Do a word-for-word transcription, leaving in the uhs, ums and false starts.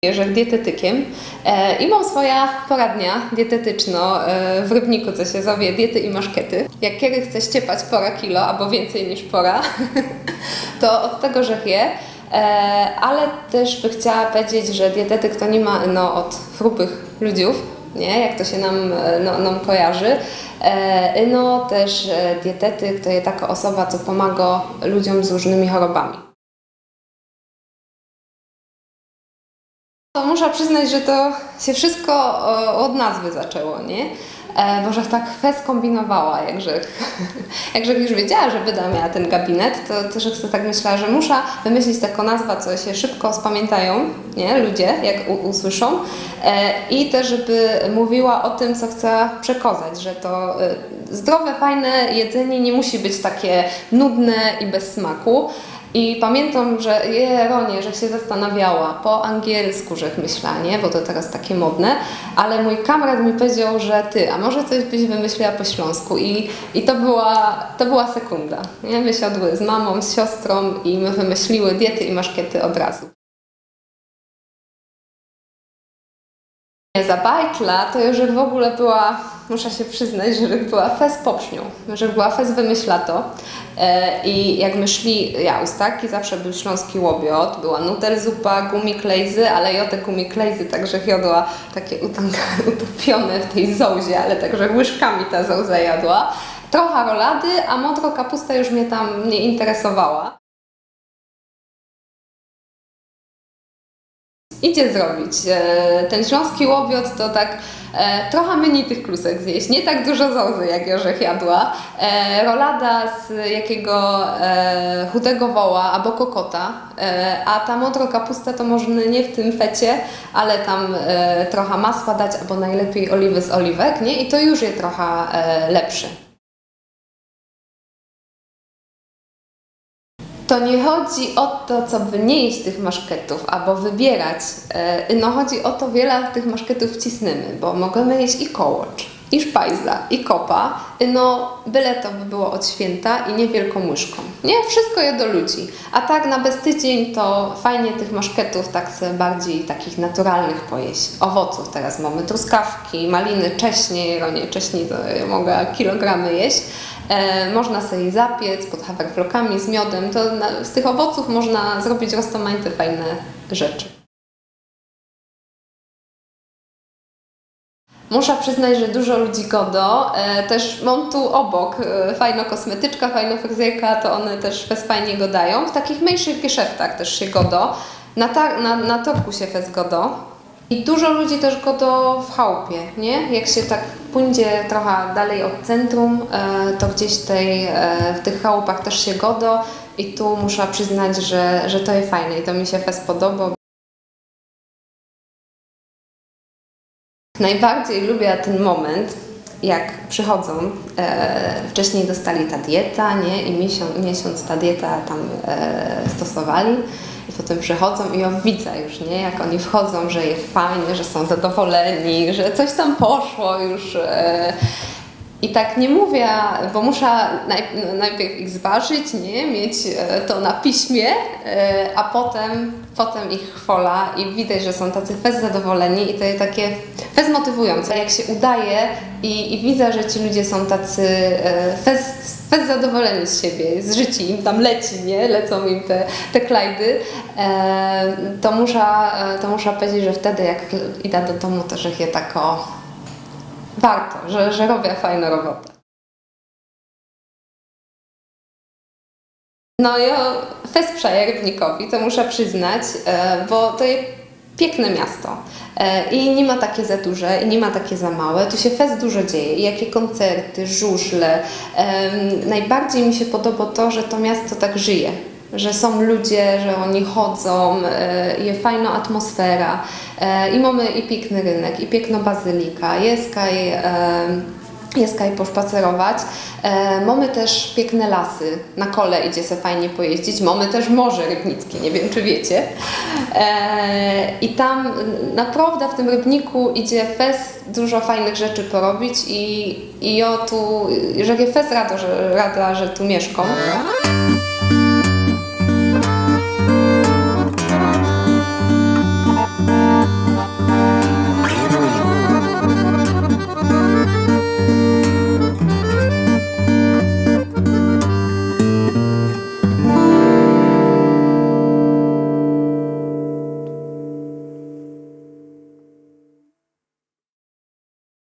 Jerzech dietetykiym, e, i mōm swoja poradnia dietetyczno, e, w Rybniku, co sie zowie Diety i Maszkety. Jak kedy chce ściepać pora kilo, abo wiyncyj niż pora, to ôd tego żech je. E, ale tyż bych chciała powiedzieć, że dietetyk to niy ma ino ôd chrupych ludziōw, niy? Jak to sie nōm, e, no, nōm kojarzy. E, ino tyż, e, dietetyk to je taka ôsoba, co pōmagŏ ludziōm z rōżnymi chorobami. To musza prziznać, że to sie wszysko, e, ôd nazwy zaczło, niy? E, bo żech tak fest kōmbinowała, jak żech, jak żech już wiedziała, że byda miała tyn gabinet, to, to żech sie tak myślała, że musza wymyślić takõ nazwa, co sie szybko spamiyntajōm, niy? Ludzie, jak u-, usłyszōm. E, i tyż, żeby mōwiła ô tym, co chcã przekŏzać, że to, e, zdrowe, fajne jedzynie niy musi być take nudne i bez smaku. I pamiyntōm, że je, rōnie, żech sie zastanawiała, po angielsku żech myśla, niy? Bo to teroz take modne, ale mōj kamrat mi powiedzioł, że ty, a może coś byś wymyśliła po ślōnsku? I, i to była, to była sekunda, niy? My siodły z mamōm, z siostrōm i my wymyśliły Diety i Maszkety ôd razu. Za bajtla to już w ogōle była, musza sie prziznać, że żech była fest popszniōm, że żech była fest wymyślatŏ. E, i jak my szli, ja, u Staki zawsze bōł ślōnski ôbiŏd, była nutel zupa, gumik Lays, ale jŏ te gumik Lays tak żech jŏdła take utōng-, utopiōne w tyj zŏłzie, ale tak żech łyżkami ta zŏłza jadła. Trocha rolady, a mōdro kapusta już mie tam niy interesowała. Idzie zrobić. E, tyn ślōnski ôbiŏd to tak, e, trocha mynij tych klusek zjeść, niy tak dużo zŏłzy, jak jŏ żech jadła. E, rolada z jakigo, e, chudego woła abo kokota, e, a ta mōdro kapusta to może niy w tym fecie, ale tam, e, trocha masła dać, abo nojlepij ôliwy z ôliwek, niy? I to już je trocha, e, lepsze. To niy chodzi ô to, coby niy jeść tych maszketōw abo wybierać. E, no, chodzi ô to, wiela tych maszketōw wcisnymy, bo możymy jeść i kołŏcz, i szpajzla, i kopa. No, byle to by było ôd świynta i niy wielkōm łyżkōm. Niy? Wszysko je do ludzi. A tak na bez tydziyń to fajnie tych maszketōw tak se bardzij takich naturalnych pojeść. Ôwŏcōw teroz mōmy truskawki, maliny, cześnij, rōnie, cześnij to jŏ moga kilogramy jeść. E, można se je zapiec pod haferflokami z miodym. To na, z tych ôwŏcōw można zrobić roztōmajte fajne rzeczy. Musza prziznać, że dużo ludzi gŏdŏ. E, tyż mōm tu ôbok, e, fajnõ kosmetyczka, fajnõ fryzjerka, to ône tyż fest fajnie gŏdajōm. W takich mynszych geszeftach tyż sie gŏdŏ. Na ta-, na, na torku sie fest gŏdŏ. I dużo ludzi tyż gŏdŏ w chałpie, niy? Jak sie tak pōndzie trocha dalij ôd centrum, e, to gdzieś tej, e, w tych chałpach tyż sie gŏdŏ i tu musza prziznać, że, że to je fajne i to mi sie fest podobŏ. Nojbardzij lubiã tyn mōmynt, jak przichodzōm, e, wcześnij dostali ta dieta, niy? I miesiōnc, miesiōnc ta dieta tam, e, stosowali. I potym przichodzōm i jŏ widzã już, niy? Jak ôni wchodzōm, że je fajnie, że sōm zadowoleni, że coś tam poszło już, e, i tak niy mōwiã, bo musza noj-, nojprzōd ich zważyć, niy? Mieć, e, to na piśmie, e, a potym, potym ich chwola i widać, że sōm tacy fest zadowoleni i to je take fest motywujōnce. Jak sie udaje i, i widzã, że ci ludzie sōm tacy, e, fest, fest zadowoleni z siebie, z życi im tam leci, niy? Lecōm im te, te klajdy, e, to musza, e, to musza powiedzieć, że wtedy, jak idã do dōmu, to żech je takŏ warto, że, że robiã fajnõ robotã. No, jŏ fest przajã Rybnikowi, to musza prziznać, e, bo to je piykne miasto. E, i niy ma take za duże, i niy ma take za małe. Tu sie fest dużo dzieje. I jakie kōncerty, żużle. Em, nojbardzij mi sie podobŏ to, że to miasto tak żyje. Że sōm ludzie, że ôni chodzōm, e, je fajnŏ atmosfera. E, i mōmy i piykny rynek, i piyknŏ bazylika. Je kaj, e, je kaj poszpacerować. E, mōmy tyż piykne lasy. Na kole idzie se fajnie pojeździć. Mōmy tyż Morze Rybnickie, niy wiym, czy wiycie. E, i tam naprŏwdã w tym Rybniku idzie fest dużo fajnych rzeczy porobić i, i jŏ tu, że je fest rado, że, rada, że tu miyszkōm.